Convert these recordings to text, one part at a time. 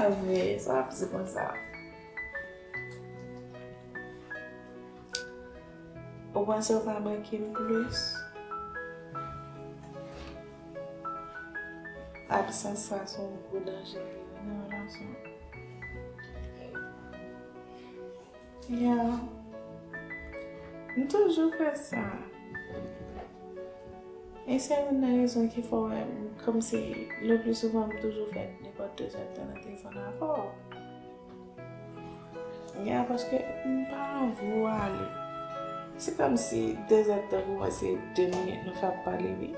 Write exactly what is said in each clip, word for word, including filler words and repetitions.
Sa vre, sa ap di konsa. Ou panse w ka manke m plis? Absans sa se yon gwo danje li ye nan relasyon. Yeah. M toujou fè sa. E se youn nan rezon ki fè w wè m, kòmsi, le pli souvan, m toujou fè nenpòt dezòd nan telefòn avè w. Ya, paske m pa anvi w ale. Se kòmsi dezòd tan pou mwen se de minit nou fè ap pale, wi.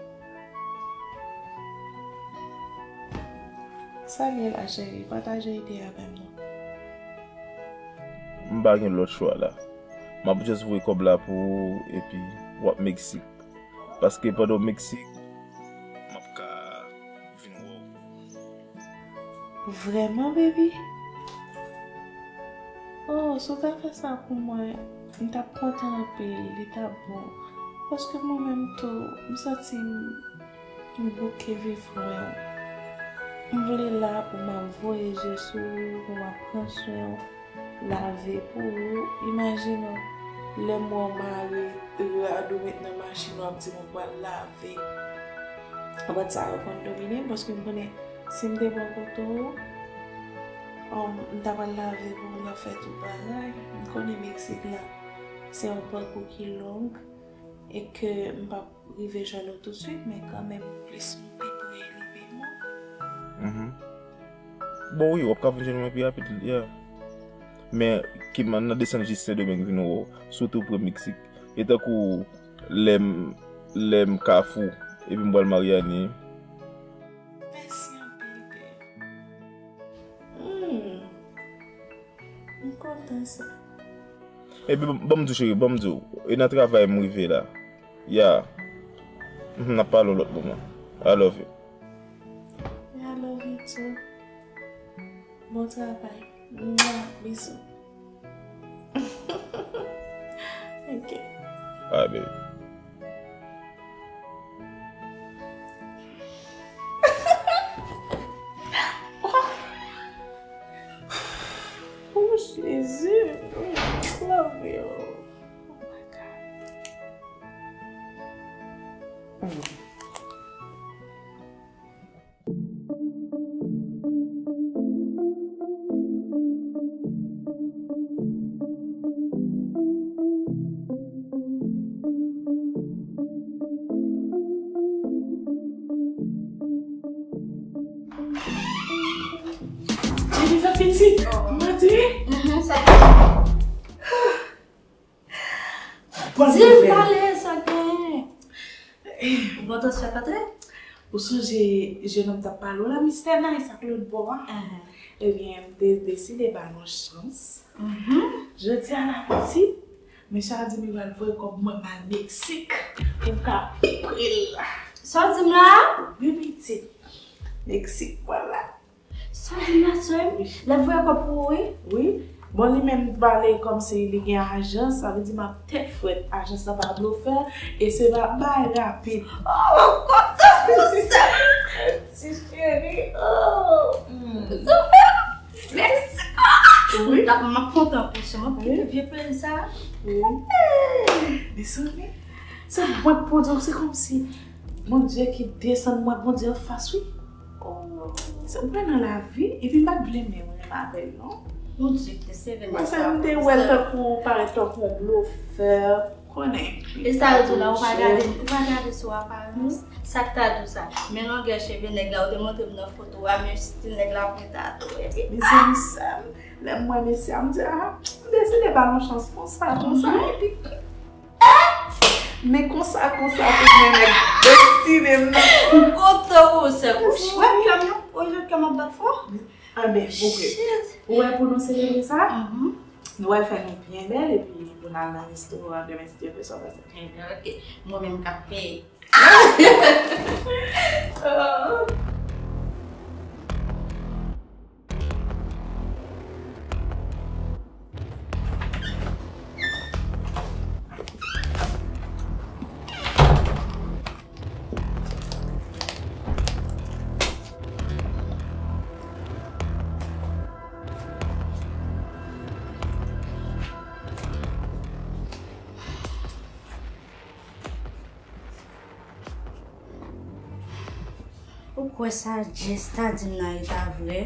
Sa gen la, cheri? Pataje ide avè m non. M pa gen lòt chwa la. M ap just voye kòb la pou ou, epi w ap Meksik. Paske pandan w Meksik, m ap ka vin wè w. Vrèman, baby? Oh, si w ta fè sa pou mwen, m t ap kontan anpil, li t ap bon. Paske mwen menm tou, m santi m, m bouke viv mwen. M vle la pou m ap voye je sou ou, pou m ap pran swen w, lave pou ou. Imajine w, lè m wè w mare rad ou met nan machin ou ap di m ou pral lave. Anpati sa yo konn domine m, paske m konnen si m te bò kote w, um, m ta pral lave pou m, m ta fè tout bagay. M konnen Meksik la, se yon pakou ki long e ke m p ap rive jwenn ou toutswit, men kanmenm, plis m pi pre, li pi bon. Mhm. Bon, wi, w ap ka vin jwenn mwen pi rapid, yeah. Men, ki m nan desann jis Sendomeng vin wè w, sitou pre Meksik. E tankou lè m, lè m Kafou, epi m pral Maryani. Mèsi anpil, babe. Hmm. M kontan sa. Epi, ban, ban m di w, cheri, ban m di w. E nan travay m rive la. Ya. Mhm, n ap pale yon lòt moman. I love you. I love you too. Bon travay. Mwa, bizou. Ok. Alright, baby. Oh, Jezi. Love you. Oh my God. Mm. Jennifer pitit, mande. Mhm, sa. Bon, di m pale, sa genyen? Ou gen transfè antre? Ou sonje jennonm t ap pale w la, Mistè Nice ak lòt bò a? Ahan. Ebyen, m te deside ba l yon chans. Mhm. Jodi a la pitit, mesye a di m li pral voye kòb mwen m al Meksik pou m ka pi pre l. Sa w di m la? Wi, pitit. Meksik, vwala. Sa w di m la, sè m? L ap voye kòb pou ou, wi? Wi. Bon, li menm pale kòmsi li gen ajans, sa vle di m ap tèt frèt. Ajans lan pa blofè, e se pa bay rapid. Oh, m kontan pou sè m. Ti cheri, oh. Hmm. Mèsi. Wi. M ap kontan pou sè m. Wi. Vye peyi sa. Wi. Mezanmi, se mwen k pou di w, se kòmsi Bondye ki desann mwen, Bondye anfas, wi. Oh, se mwen nan lavi, epi m pa t vle menm renmen avè l, non. Bondye ki te seve nèg sa. Paske m te wè l tankou, parèt tankou yon blofè, konnen. E sa yo di w la, ou pa gade, ou pa gade sou aparans. Sa k ta di w sa? Men longè cheve nèg la, ou te montre m nan foto a, men estil nèg la pran tatou, epi. Mezanmi, sè m, lè m wè mesye a, m di, ah, m deside ba l yon chans konsa, konsa, epi Men konsa, konsa pou mwen nèg destine m nan. M kontan pou ou, sè m. Ou wè kè m nan, ou wè kè m ap bat fò? Anben, ok. Shit. Ou wè pou nou selebre sa? Mhm. Nou pral fè nou byen bèl, epi pou n al nan restoran demen, si Dye vle, sa pase byen bèl. Ok. Mwen menm k ap peye. Oh. Ou kwè sa Jess ta di m nan eta vre?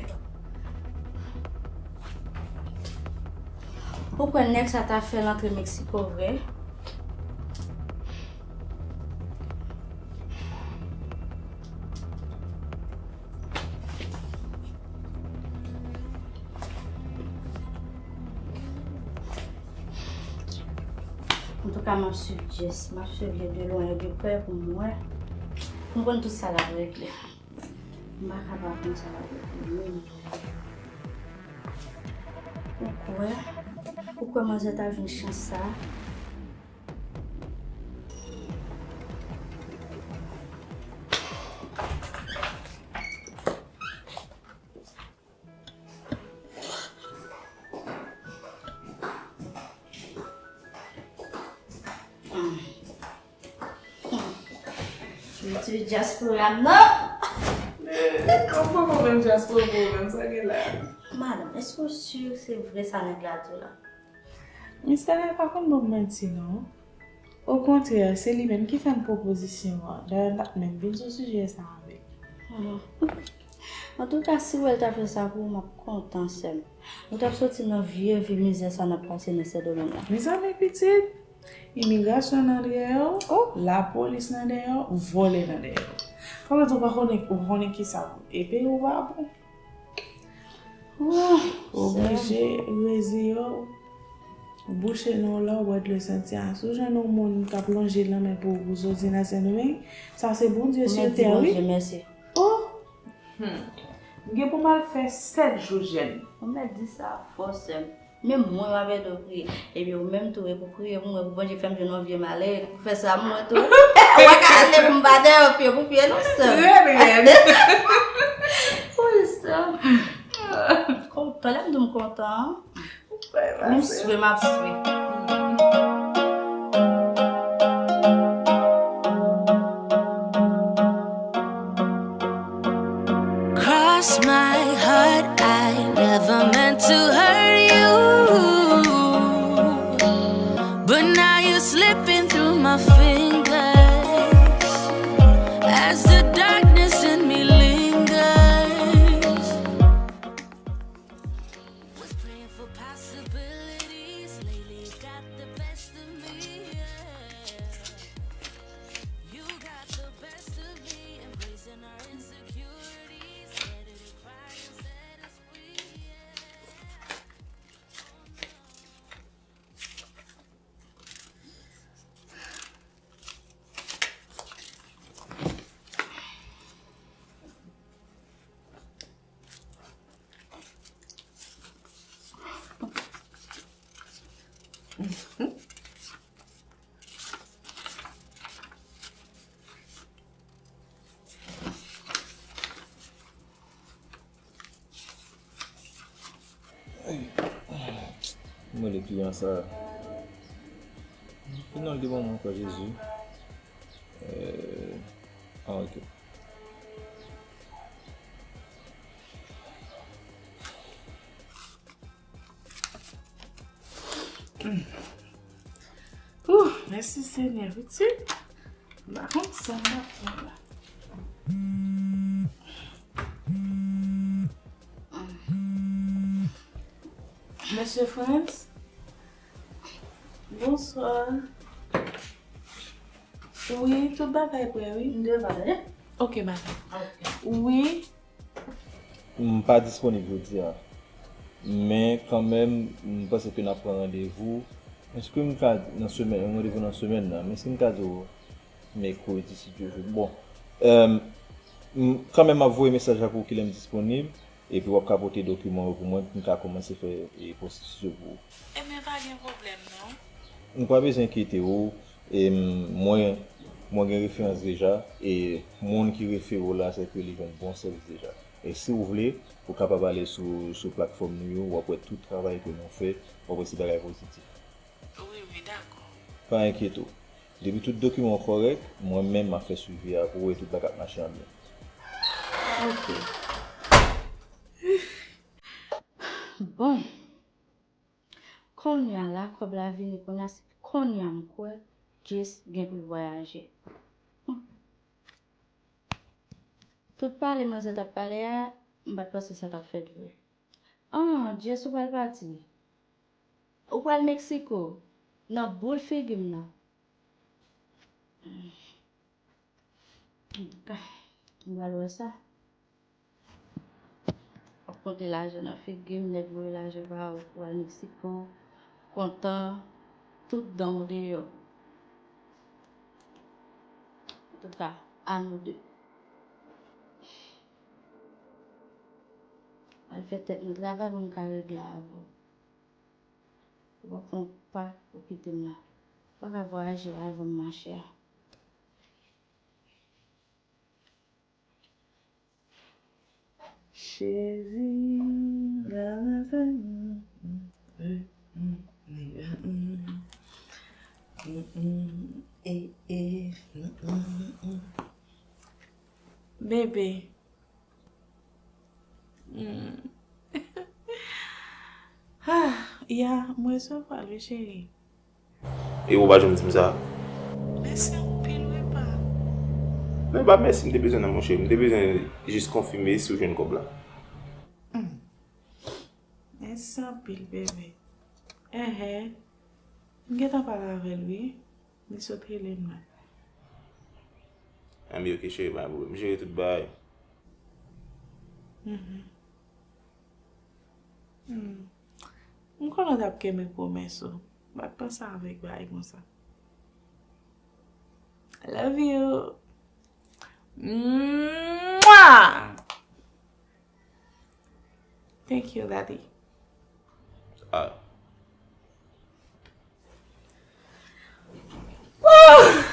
Ou kwè nèg sa ta fè l antre Meksiko vre? Antouka, m ap swiv Jess. M ap swiv li de lwen e de prè pou m wè. Pou m konn tout sa l ap regle. M pa ka pa konn sa l ap regle menm. Ou kwè? Ou kwè manzè ta jwenn chans sa? Mwen ti dyaspora m nan. Kòman w menm dyaspora w menm, sa gen la? Madanm, èske w si se vre sa nèg la di w la? Mistè la pa konn ban m manti non. Okontrè, se li menm ki fè m pwopozisyon an. Dayè, m pa t menm vin sou sijè sa avè l. Hmm. Antouka, si w wè l ta fè sa pou ou, m ap kontan, sè m. Nou t ap soti nan vye vi mizè sa n ap pase nan Sendomeng la. Mezanmi, pitit, imigrasyon nan dèyè w, lapolis nan dèyè w, vòlè nan dèyè w. Kòman di w pa konnen, ou konnen ki sa pou, epi ou pa bon. Ou oblije reziye w, bouche nen w la, w bwè dlo santi a. Si w jwenn yon moun k ap lonje lanmen pou ou, pou w soti nan Sendomeng, sa se Bondye sou tè, wi. Bondye mèsi. Oh! Hmm. M gen pou m al fè sèt jou jèn. Ou mèt di sa fò, sè m. Menm mwen, m ap ede w priye. Ebyen, ou menm tou, e pou priye pou mwen, pou Bondye fè m jwenn yon vye malè, pou fè sa mwen tou. Ou pa ka ale pou m pa dèyè w pye pou pye, non, sè m. Rèd, rèd. Wi, sè m. Kontan, lè m di w m kontan, an. Menm swe, m ap swe. Cross my heart, I never meant to hurt you. But now you're slipping through my fingers as the darkness in me lingers. Was praying for possibilities. Lately, you got the best of me, yeah. You got the best of me, embracing our insecurities. Ready to cry instead of free, yeah. Mwen le kliyan sa. Ki non l te ban mwen ankò, Jezi? Euh, ah, ok. Ouh, mèsi Senyè, pitit. M pa konn sa m ap fè la. Mesye Frantz, bonswa. Wi, tout bagay prè, wi. M dwe pale. Ok, madanm. Ok. Wi. M pa disponib jodi a. Men kanmenm, m panse ke n ap pran randevou. Èske m ka, nan semèn, yon randevou nan semèn nan, men si m ka di w mèkredi, si Dye vle. Bon, euh, m, kanmenm, m ap voye mesaj la pou w kilè m disponib, epi w ap ka pote dokiman yo pou mwen, pou m ka kòmanse fè, e, pwosesis yo pou ou. Ebyen, pa gen pwoblèm, non. Ou pa bezwen enkyete w. E, m, mwen, mwen gen referans deja, e moun ki refere w la, se ke li jwenn bon sèvis deja. E si w vle, ou kapab ale sou, sou platfòm nou yo, w ap wè tout travay ke nou fè, w ap wè se bagay pozitif. Wi, wi, dakò. Pa enkyete w. Depi tout dokiman w kòrèk, mwen menm m ap fè swivi a pou w e tout bagay ap mache an byen. Ok. Bon. Kounye a la, kòb la vini, kounye a se kounye a m kwè Jess gen pou l vwayaje. Hmm. Tout pale manzè t ap pale a, m pa t panse sa t ap fèt vre. Ah, Jess, ou pral pati? Ou pral Meksiko? Nan boul figi m nan. M pral wè sa. W ap konte lajan nan figi m, nèg voye lajan ba ou pou al Meksiko, kontan, tout dan w deyò. Antouka, a nou de. Al fè tèt nou travay pou m ka regle avè w. Ou pa pran pa pou kite m la. Ou pa ka vwayaje avè m, machè. Cheri, la la la. Bebe. Hmm. Ah, ya, m resevwa l, wi, cheri. E ou pa janm di m sa? Mèsi anpil, wi, pa. Non, e pa mèsi m te bezwen, non, monchè. M te bezwen jis konfime si w jwenn kòb la. Hmm. Mèsi anpil, bebe. Enhen. M gentan pale avè l, wi. Li sot rele m la. Anben, ok, cheri, pa gen pwoblèm. M jere tout bagay. Mhm. Hmm. M konnen w t ap kenbe pwomès ou. M pa t panse avèk bagay konsa. I love you. Mwah! Thank you, Daddy. Ah. Woo!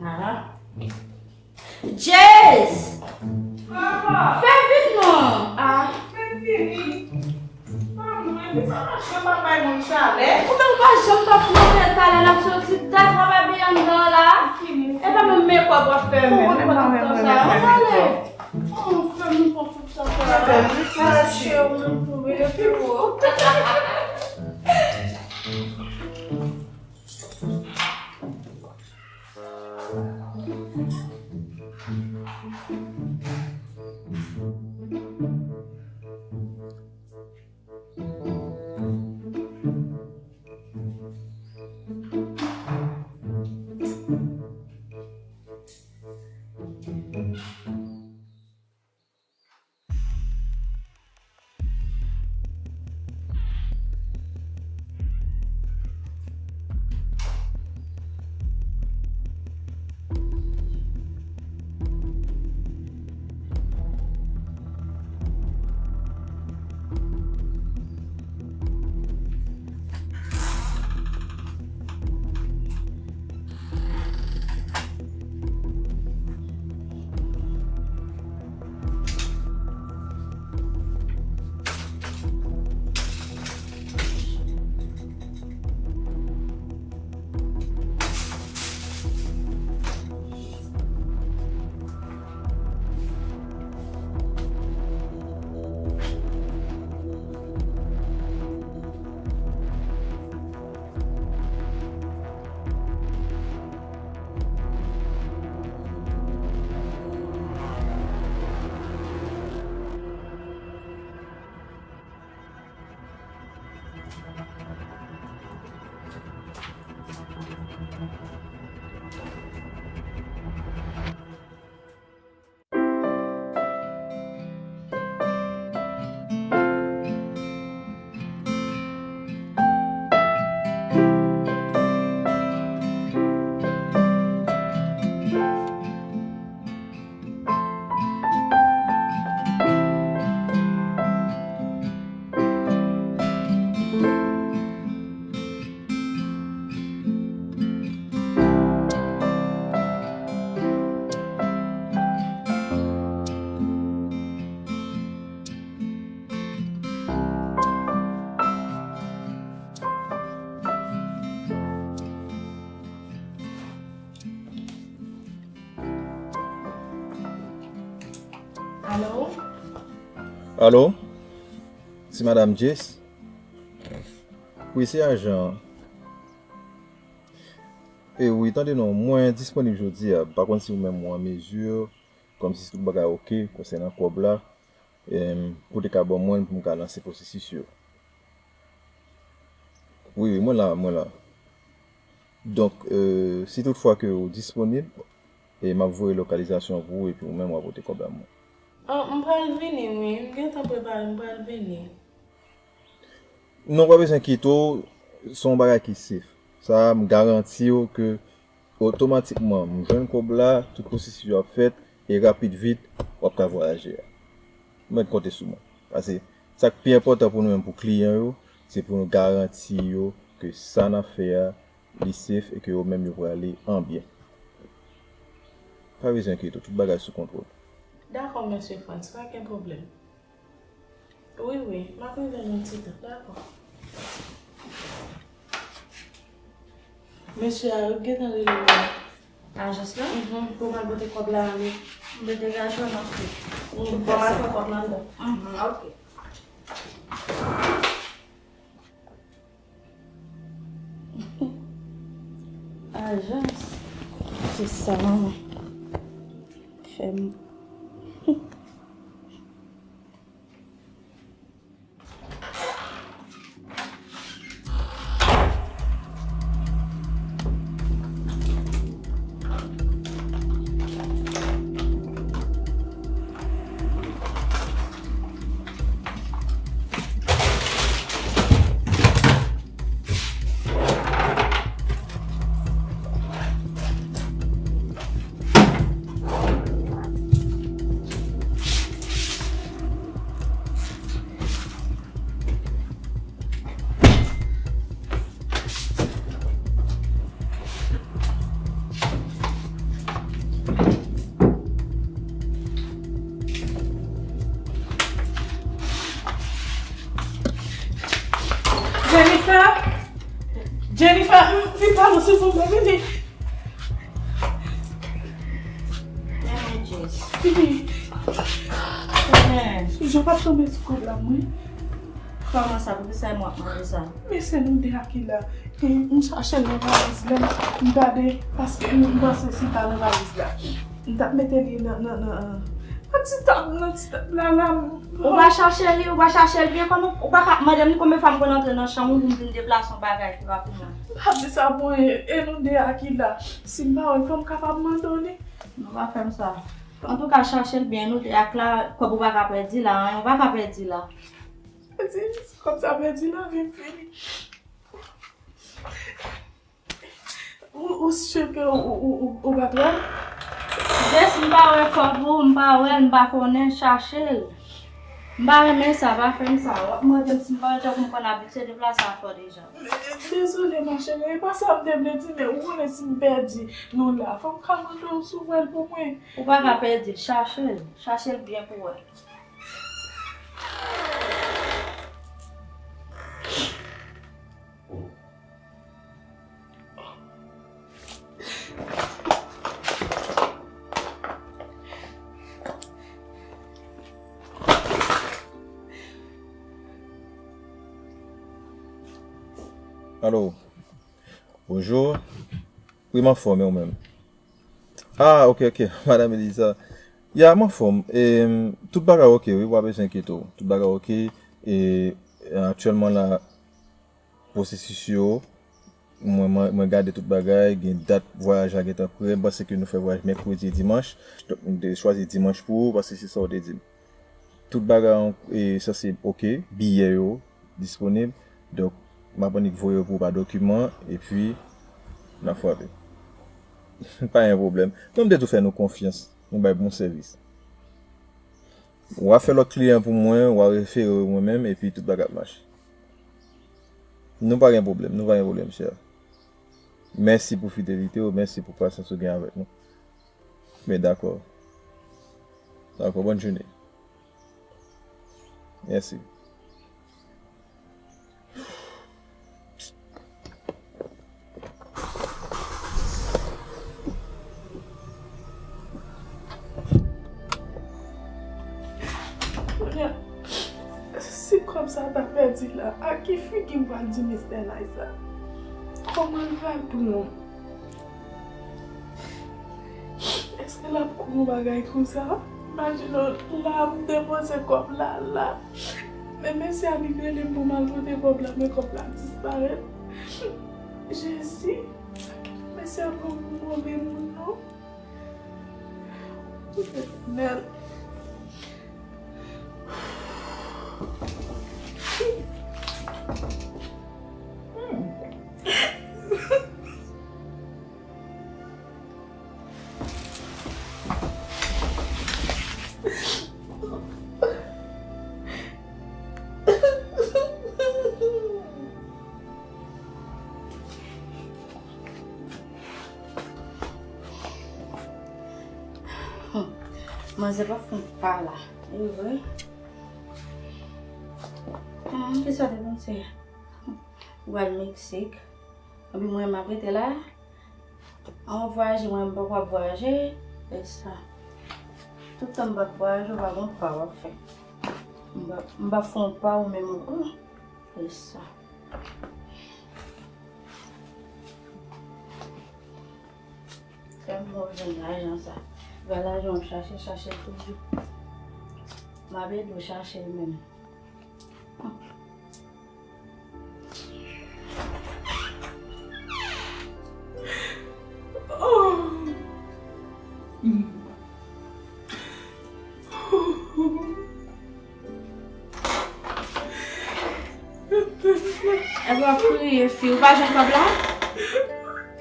Ah. Jess! Fè vit non! Ah. Mwen fini. Ah, mwen, se sa machin pa bay moun chalè. Ou menm pa janm pa pran talè n ap soti dat pa bay byen anndan la. Fini. E pa menm mekòp w ap fè menm. Ou pa tout tan sa. Ann ale. Oh, fè m pran tout sa. Mache ou menm pou mwen epi ou. Alo? Alo? Se Madam Jess? Wi, se ajan an. E wi, tande non, mwen disponib jodi a. M pa konn si ou menm ou an mezi, kòmsi si tout bagay oke konsènan kòb la, em, pou te ka ban mwen l pou m ka lanse pwosesis yo. Wi, wi, mwen la, mwen la. Donk, euh, si toutfwa ke ou disponib, e m ap voye lokalizasyon pou ou, epi ou menm w a pote kòb la mwen. Ah, m pral vini, wi. M gentan prepare, m pral vini. Non, pa bezwen enkyete w, se yon bagay ki safe. Sa, m garanti w ke otomatikman, m jwenn kòb la, tout pwosesis yo ap fèt, e rapid vit, w ap ka vwayaje a. Mèt konte sou mwen. Paske sa k pi enpòtan pou nou menm, pou kliyan yo, se pou nou garanti yo ke sa n ap fè a, li safe e ke yo menm yo prale an byen. Pa bezwen enkyete w, tout bagay sou kontwòl. Dakò, mesye Frantz, pa gen pwoblèm. Wi, wi, m ap rive nan ti tan, dakò. Mesye a, yo gentan rele m la. Ajans la? Mhm. Pou m al pote kòb la ale. M te degaje w nan fè. Wi, m fè sa. Fò m al pran kòb la anndan. Mhm, ok. Ajans. Se sa, manman. Fè m. Jennifer! Jennifer, m, vin pale w, silvouplè, vini. Vini. Jan pa t tonbe sou kòb la, mwen. Kòman sa? Poukisa w ap mande sa? Men se nou de a ki la. E, m chache l nan valiz la, m gade, paske m, m panse si l ta nan valiz la. M t ap mete li nan, nan, nan, nan ti tab, nan ti tab la, la. Ou pa chache li, ou pa chache l byen, kòman, ou pa ka mande m ni konbyen fwa m konn antre nan chanm ou pou m vin deplase yon bagay ki pa pou mwen. M pa di sa pou anyen, e nou de a ki la. Si m pa wè l, fò m kapab mande w li. Non, pa fè m sa. Antouka, chache l byen, nou de a k la, kòb ou pa ka pèdi la, anyen ou pa ka pèdi la. Di, kòb sa pèdi nan vi m, fini. Ou, ou si ke ou, ou, ou, ou, ou pa t wè l? Jès m pa wè kòb ou, m pa wè l, m pa konnen, chache l. M pa renmen sa, pa fè m sa. W ap mande m si m pa wè, tankou m konn abitye deplase avè w deja. Dezole, ma chérie, e pa sa m te vle di, men ou konnen si m pèdi nou la, fò m ka mande w si w wè l pou mwen. Ou pa ka pèdi l, chache l. Chache l byen pou w wè. Alo. Bonjou. Wi, m anfòm, e ou menm? Ah, ok, ok. Madam Elisa. Ya, m anfòm. E, tout bagay ok, wi, w pa bezwen enkyete w. Tout bagay ok. E, aktyèlman la, Pwosesis yo, mwen, mwen, mwen gade tout bagay, gen dat vwayaj la gentan prè. M panse ke nou fè vwayaj mèkredi e dimanch. Donk, m te chwazi dimanch pou ou, paske se sa w te di m. Tout bagay an, e, sanse oke, biyè yo disponib. Donk, m ap annik voye yo pou ou pa dokiman, epi n ap frape. Pa gen pwoblèm. Mwen, m te tou fè nou konfyans. Nou bay bon sèvis. W a fè lòt kliyan pou mwen, w a refere yo mwen menm, epi tout bagay ap mache. Nou pa gen pwoblèm, nou pa gen pwoblèm, chè. Mèsi pou fidelite w, mèsi pou pasyans ou gen avèk nou. Men dakò. Dakò, bòn jounen. Mèsi. Kounye a, si kòb sa ta pèdi la, a ki figi m pral di mistè Nice la? Kòman l pral pran? Èske l ap kwè yon bagay konsa? Imajine w, la m depoze kòb la la. Men mesye a li rele m pou m al pote kòb la, men kòb la disparèt. Jezi, mesye a pran m pou move moun non. Letènèl. Manzè pa fon pa la. E vre. Ah, kisa te panse? Ou al Meksik. Epi mwen, m ap rete la. An w ap vwayaje, mwen, m poko ap vwayaje. E sa. Tout tan m pa t vwayaje, w pa gon pa w ap fè. M pa, m pa fè yon pa ou menm ankò. E sa. Fè m wè w jwenn lajan sa. Gade lajan w chache, chache l toujou. M ap ede w chache l menm. Oh. Epi w ap kriye, fi. Ou pa jwenn kòb la?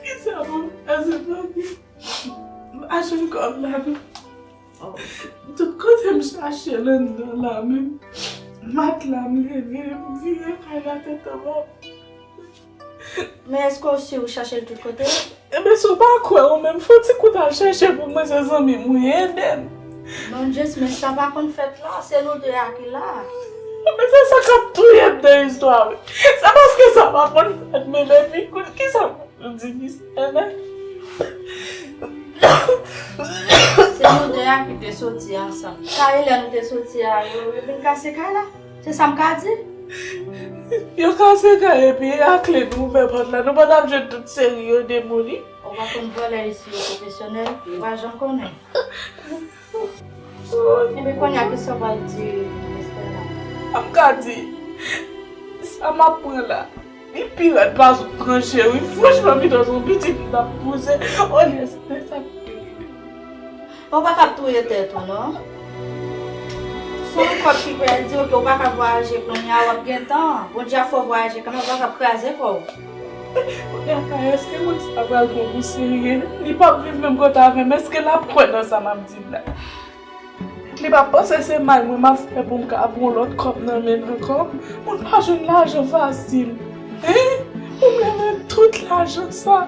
Kisa pou m fè, se pa gen. M pa jwenn kòb la, non. Oh. Tout kote m chache l anndan la, menm matla m leve, m vire kay la tèt anba. Men èske w si w chache l tout kote? Ebyen, si w pa kwè ou menm, fè yon ti kout al chèche pou mwen, se zanmi m, wi, ede m. Non, Jess, men sa pa konn fèt la, se nou de a ki la. Men se sa k ap touye m nan istwa, wi. Se paske sa pa konn fèt, men epi kout, kisa pou di mistè la? Se nou de a ki te soti ansanm. Kay lè nou te soti a, yo, yo vin kase kay la. Se sa m ka di. Yo kase kay epi e a kle nou ouvè pòt la. Nou pa t ap jwenn tout seri yo demouli. Ou pa konn vòlè isi yo pwofesyonèl, ou pa janm konnen. Ebyen, kounye a, kisa w pral di Esther la? M ka di, sa m ap pran la, li pi rèd pase yon tranche, wi. Franchman, pito se yon pitit m t ap pouse, olye se sa k pi rive. Ou pa kab touye tèt ou, non. Se yon kòb ki pèdi, oke, ou pa kab vwayaje kounye a, w ap gen tan. Bondye ap fè w vwayaje kanmenm, ou pa kab kraze kò w. Kounye a, èske moun sa pral pran pou serye? Li p ap viv menm kote avè m, èske l ap kwè nan sa m ap di l la? Li p ap panse se may mwen m ap fè pou m ka pran lòt kòb nan men l ankò? Moun pa jwenn lajan fasil. Hein? Pou m leve tout lajan sa.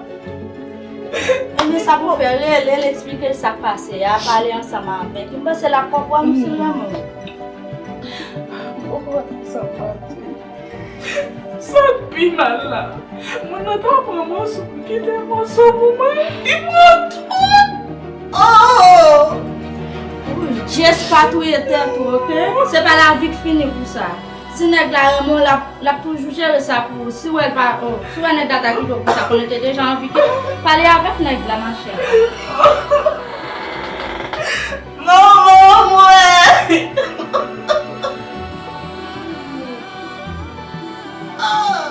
Ebyen, sa pou fè, rele l, eksplike l sa k pase a, pale ansanm avèk li. M panse l ap konprann ou si renmen w. M poko wè sa m pral di. Sa k pi mal la, moun nan ta pran moso, kite moso pou mwen, li pran tout. Oh! Ou Jess, pa touye tèt ou, oke? Se pa lavi k fini pou sa. Si nèg la renmen w, l ap, l ap toujou jere sa pou ou. Si w wè l pa, oh, si w wè nèg la ta kite w pou sa, konnen l te deja anvi kite w. Pale avèk nèg la, machè. Manman mwen! Ah!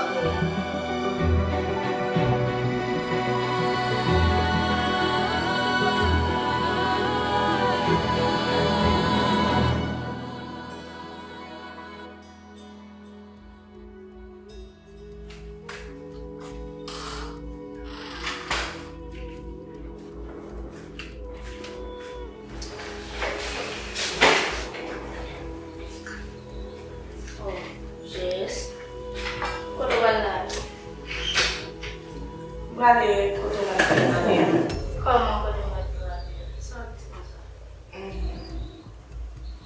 Pale kote w pa t dwe ale a. Kòman kote m pa t dwe ale a? Sa w di konsa? Mhm.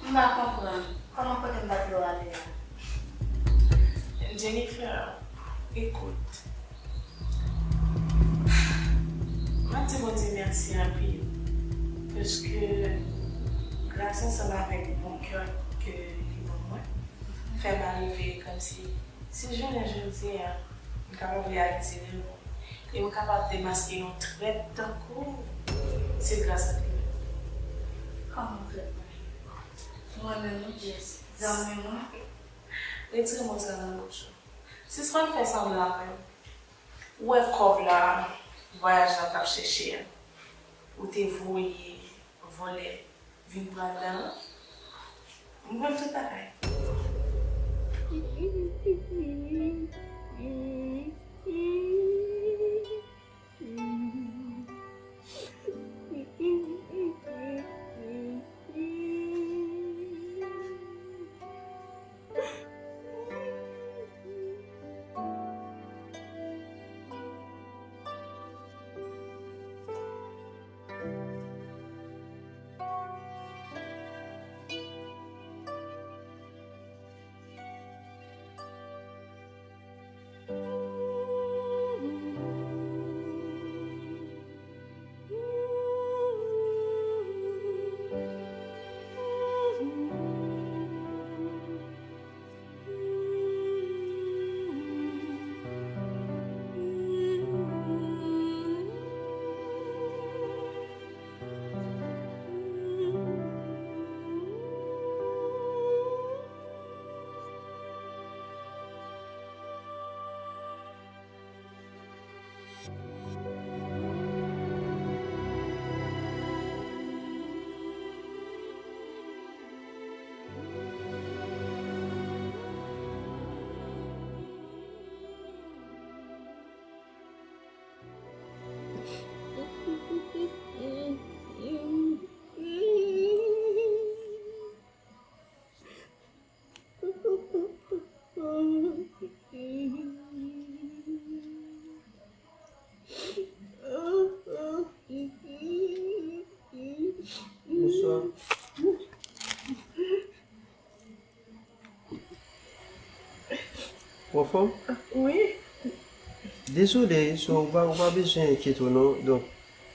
M pa konprann. Kòman kote m pa t dwe ale a? Jennifer, ekout. M ap di Bondye mèsi anpil, paske gras ansanm avèk bon kè ke li ban mwen, fè m arive kòmsi si jounen jodi a, m kapab reyalize rèv mwen. E m kapab demaske yon trèt tankou w, se gras ak li menm. Kòman trèt mwen? Mwen menm, wi, Jess. Zanmi mwen. Retire mo sa nan bouch ou. Sispann fè sanblan avè m. Ou wè kòb la, vwayaj la t ap chèche a. Ou te voye vòlè vin pran l nan. M konn tout bagay. Bonswa. Ou anfòm? Wi. Dezole, so, ou pa, ou pa bezwen enkyete w non. Donk,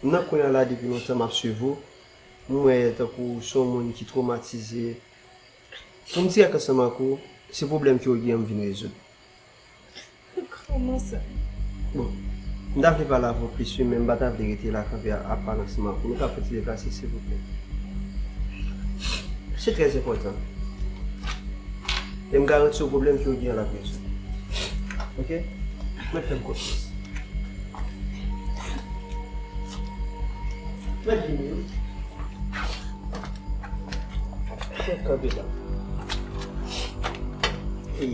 m nan kwen an la depi lontan, m ap swiv ou. M wè tankou w se yon moun ki twomatize. Pou m dirèk ansanm ak ou, se pwoblèm ke w gen an m vin rezoud. Kòman sa? Bon, m ta vle pale avè w plis wi, men m pa ta vle rete la kanpe a, ap pale ansanm ak ou. Nou ka fè ti deplase, silvouplè? Se trè enpòtan. E m garanti w pwoblèm ke w gen an l ap rezoud. Oke? Mèt fè m konfyans. Mèt vini wi. Mèt kanpe la. E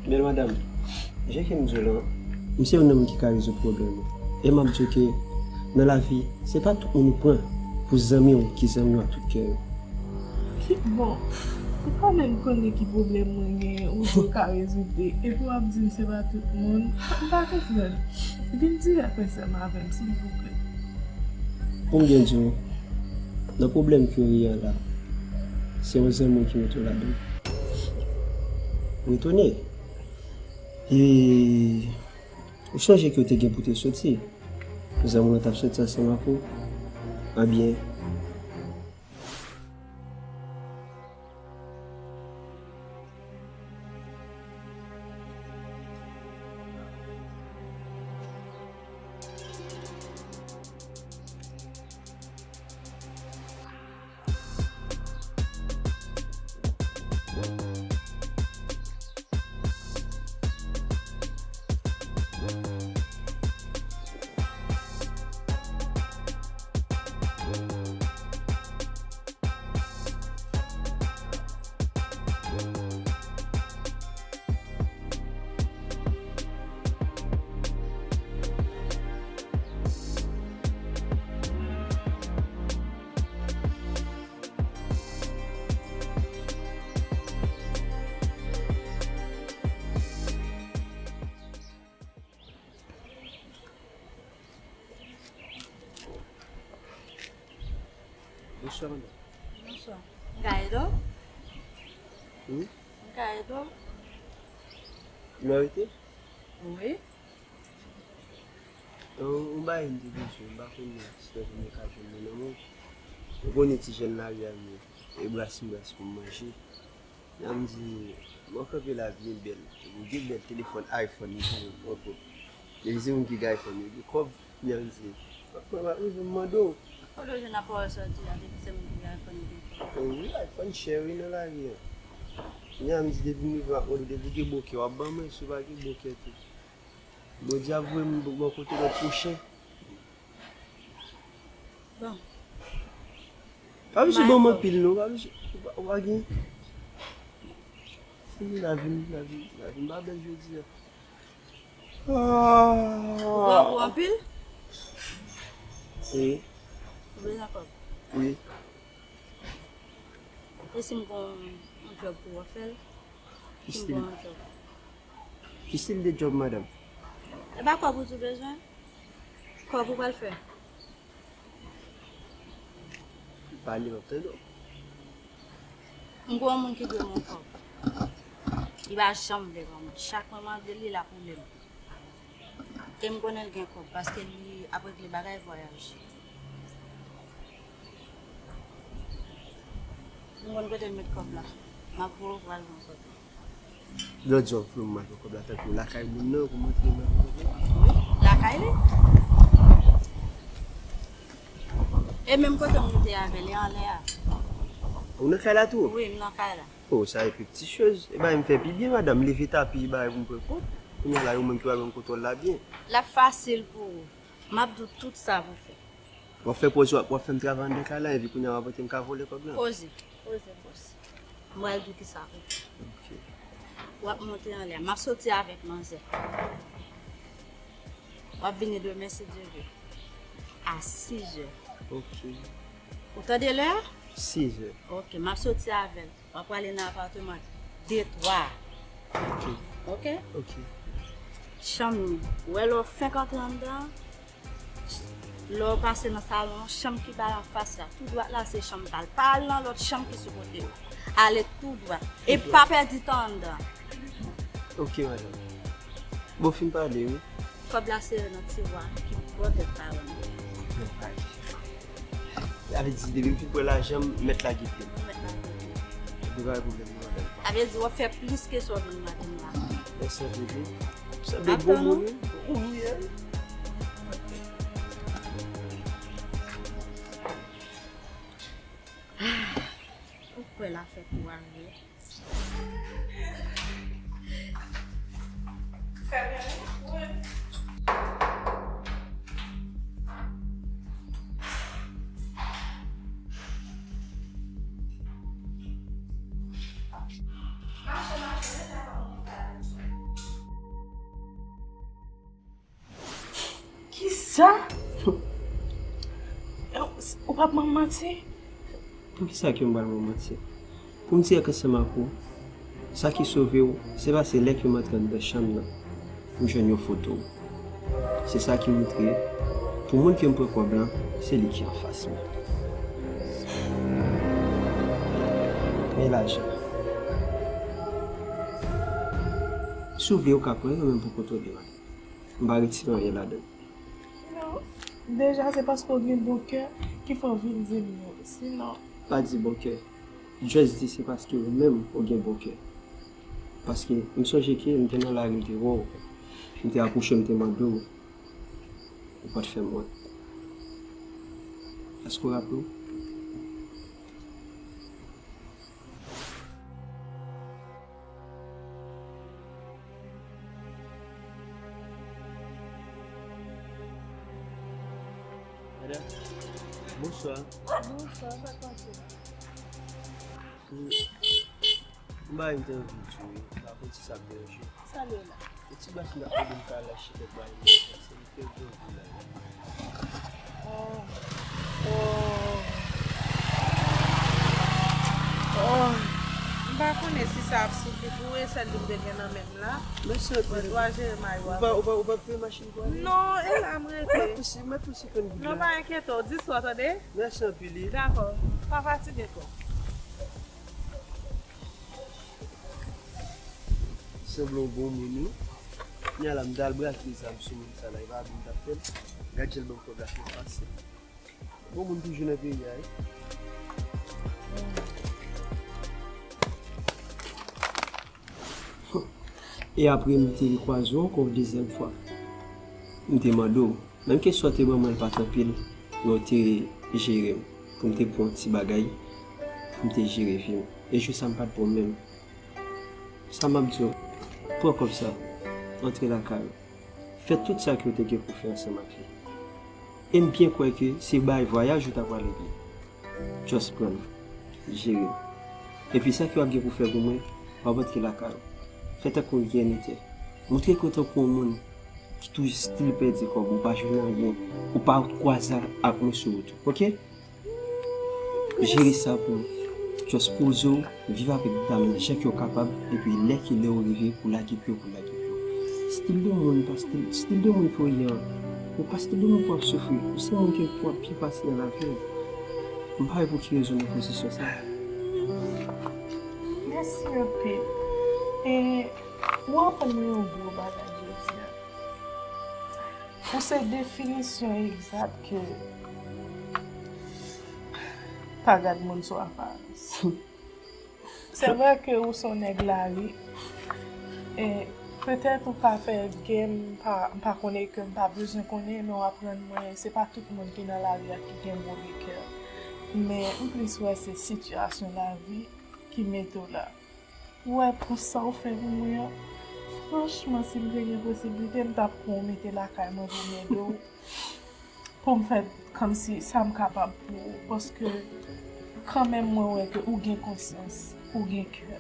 Bèl madanm, jan ke m di w lan, m se youn nan moun ki ka rezoud pwoblèm ou. E m ap di w ke nan lavi, se pa tout moun ou pran pou zanmi w ki zanmi w ak tout kè w. Bon, ou pa menm konnen ki pwoblèm mwen genyen, ou di w ka rezoud li, epi w ap di m se pa tout moun. M pa konprann. Vin dirèk ansanm avè m, silvouplè. Pou m byen di w, nan pwoblèm ke w ye a la, se yon zanmi w ki mete w ladan l. Retounen. E ou sonje ke w te gen pou te soti? Zanmi w lan t ap soti ansanm ak ou? Ebyen, Bonswa, madanm. Bonswa. M ka ede w? Wi. M ka ede w? Lè w rete? Wi. Yon, yon bagay m te bezwen, m pa konnen si w ka jwenn li nan men w. Ou konnen ti jèn lari a m ye, e bras m bras pou m manje. N a m di, mwen kanpe la byen bèl. Ou gen bèl telefòn iPhone, li gen kòb. Depi se moun ki gen iPhone, yo gen kòb. N a m di, mwen pa bezwen mande w. Kote w jwenn apawòl sa w di a, depi se moun ki gen iPhone, yo gen kòb? Wi, iPhone chè, wi, nan lari a. N a m di, depi m rive, m ap mande w, depi w gen bòkè, w ap ban mwen, si w pa gen bòkè tou. Bondye ap voye m bò kote lòt pwochen. Bon. Pa bezwen ban m anpil non, pa bezwen, ou pa, ou pa gen. Lavi m, lavi m, lavi m pa bèl jodi a. Ou grangou anpil? Wi. Ou bezwen kòb? Wi. E si m gon yon djòb pou w ap fè l? Ki stil? Si m gon yon djòb. Ki stil de djòb, madanm? E pa kòb ou di w bezwen? Kòb ou pral fè? Pale, m ap tande w. M gon moun ki dwe m yon kòb. Li pa janm vle ban mwen. Chak mwen mande l, li ap woule m. E m konnen l gen kòb, paske li ap regle bagay vwayaj. M konn kote l met kòb la. M ap voye w pral pran kòb la. Lòt jou w vle m al pran kòb la, tankou lakay moun nan, pou m antre m al pran kòb la? Wi, lakay li. E menm kote m rete avè l, e anlè a. Ou nan kay la tou? Wi, m nan kay la. Oh, sa e pi ti choz. E bay m fè pi byen, madanm. Leve tapi, bay pou m pran kòb. Kounye a la, yo menm ki pral pran kontwòl la byen. L ap fasil pou ou. M ap di w tout sa pou w fè. W ap fè pòz w ap, w ap fè m travay anndan kay la, epi kounye a w ap antre m ka vòlè kòb la. Poze, poze, poze. M pral di w kisa pou w fè. Ok. W ap monte anlè a. M ap soti avèk manzè. W ap vini demen, si Dye vle. A sizè. Ok. Ou tande lè a? Sizè. Ok, m ap soti avè l. W ap prale nan apatman de twa. Ok. Ok? Ok. Chanm li. Ou wè lè w fenk antre anndan, lè w pase nan salon an, chanm ki bay anfas la, tou dwat la se chanm pa l. Pa al nan lòt chanm ki sou kote w. Ale tou dwat. E pa pèdi tan anndan. Ok, madanm. Bon, fin pale, wi. Kòb la se nan tiwa ki bò tèt paran m. Sa vle di, depi m fin pran lajan m, mèt la gete m. Mèt la gete m. Epi pa gen pwoblèm non, madanm. Sa vle di, w ap fè plis ke sa w vin mande m la. Mèsi anpil, wi. Ou sanble bon moun, wi. Ou wi, wi. Ou kwè l ap fè kou a vre? Kisa? Ou p ap ban m manti? Poukisa ke m pral ban w manti? Pou m dirèk ansanm ak ou, sa ki sove w, se paske lè ke m antre anndan chanm nan, m jwenn yon foto w. Se sa ki montre, pou moun ke m pran kòb lan, se li ki anfas mwen. Men lajan. Si w vle, ou ka pran l, men pou kontwole, madanm. M pa retire anyen ladan l. Non. Deja, se paske w gen bon kè ki fè w vin di m yo. Sinon. Pa di bon kè. Just di se paske ou menm ou gen bon kè. Paske m sonje ke m te nan lari, m te wè w. M te apwoche w, m te mande w. Ou pa t fè m wont. Èske w raple w? Madanm, bonswa. Bonswa, sa k pase? M, m pa gen anvi di w, m pa konn si sa ap deranje w. Sa l ye la? Yon ti bas m t ap mande m ka al achte kèk bagay nan mache a, se li k te vle la. Oh. Oh. Oh. M M pa konnen si sa ap sifi pou ou, e sèl li m te gen nan men m la. Mèsi anpil. Mwen dwa jere mayo avè w. Ou pa, ou pa, ou pa peye machin pou ale? Non, e la m rete. Mèt ou si, mèt ou si konn gid la. Non, pa enkyete w, di swa, tande? Mèsi anpil, wi. Dakò. Pa fatige kò w. Sanble yon bon moun, wi. Kounya la, m t al brake zam sou moun sa la, e pa abri m t ap fè l. Gad jan l ban m kòb la fè fasil. Bon moun toujou nan peyi a, wi. E apre, m te rekwaze w ankò yon dezyèm fwa. M te mande w, menm kesyon w te ban mwen, l pa t anpil, men w te jere m. Pou m te pran yon ti bagay, pou m te jere vi m. E jou sa, m pa t bon menm. Sa m ap di w, pran kòb sa, antre lakay ou. Fè tout sa ke w te gen pou fè ansanm ak li. E m byen kwè ke se bay vwayaj ou ta pral regle. Just pran l, jere l. Epi sa ke w ap gen pou fè pou mwen, w ap antre lakay ou. Fè tankou w gen nete. Montre ke w tankou yon moun ki toujou still pèdi kòb ou, pa jwenn anyen, ou pa kwaze ak mwen sou wout ou, oke? Jere sa pou ou. Just poze w, viv avèk dam nan jan ke w kapab, epi lè ki lè ou rive pou lage pye w, pou lage pye w. Stil de moun pa stil, stil de moun ke w ye an, ou pa stil de moun pou w ap soufri. Ou se moun ke pou w ap byen pase nan lavi w. M pa wè pou ki rezon nan pozisyon sa. Mèsi anpil. E ou aprann mwen yon gwo bagay jodi a. Ou se definisyon egzak ke pa gad moun sou aparans. Se vre ke ou se yon nèg lari, e petèt ou ka fè gen, m pa, m pa konnen ke m pa bezwen konnen, men w aprann mwen, se pa tout moun ki nan lari a ki gen move kè. Men m plis wè se sitiyasyon lavi ki mete w la. Ou wè pou sa w fè pou mwen an, franchman, si m te gen posiblite, m t ap pran w mete lakay mwen pou m ede w, pou m fè kòmsi sa m kapab pou ou, paske kanmenm mwen wè ke ou gen konsyans, ou gen kè,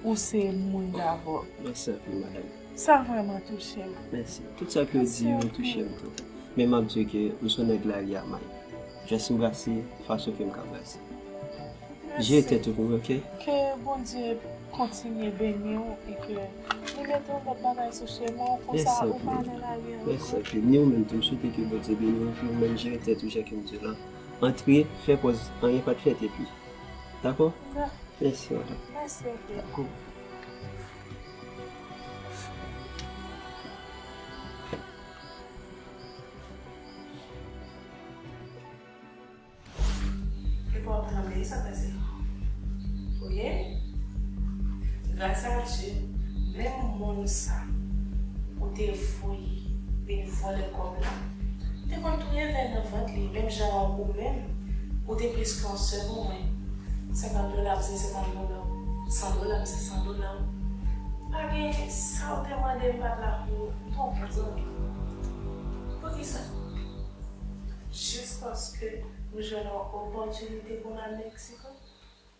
ou se moun dabò. Mèsi anpil, madanm. Sa vrèman touche m. Mèsi. Tout sa ke w di yo touche m tou. Men m ap di w ke m se yon nèg lari a, may. Just m brase fason ke m ka brase. Jere tèt ou pou mwen, oke? Ke Bondye kontinye beni w e ke li mete yon lòt bagay sou chemen w, konsa ou pa nan lari ankò. Mèsi anpil. Ni ou menm tou, m swete ke Bondye beni w, epi ou menm jere tèt ou jan ke m di w la. Antre, fè pòz anyen pa t fèt epi. Dakò? Mèsi, madanm. Mèsi anpil. Dakò. Epa w ap tranble, sa k pase? Oye, gras a Dye, menm moun sa ou te voye vin vòlè kòb la, m te konn touye vè nan vant li, menm jan ou menm, ou te plis ke yon sè pou mwen. Senkant dola m se senkant dola w, san dola m se san dola w. Pa gen sa w te mande m pa t la pou ou, m pa w bon zanmi. Poukisa? Jis paske m jwenn yon opòtinite pou m al Meksiko.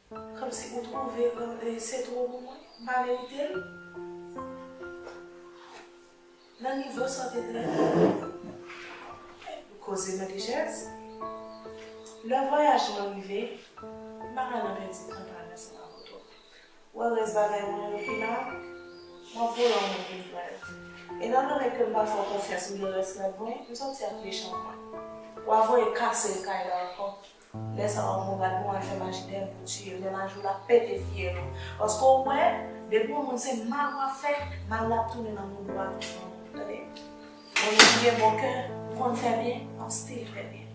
Kòmsi ou twouve, e, se twò pou mwen, m pa merite l. Nan nivo sa w te trete m, koze mwen te jèz. Lè vwayaj mwen rive, m pa ka nan pèdi tan pa m ansanm avè w twòp. Ou wè rès bagay mwen yo ki la, m ap voye yon moun vin pran yo. Etan done ke m pa fè w konfyans, m gen rès rad mwen, m soti ak mechan mwen. W a voye kase l kay la ankò. Lè sa w ap bon gad bon al fè maji dèyè l pou tiye l, men maji w la pete fyèl ou. Paske w wè, depi yon moun se mal w ap fè, mal la ap tounen nan moun ou a tou fanm, tande? Mwen menm m gen bon kè, m konn fè byen, m ap still fè byen.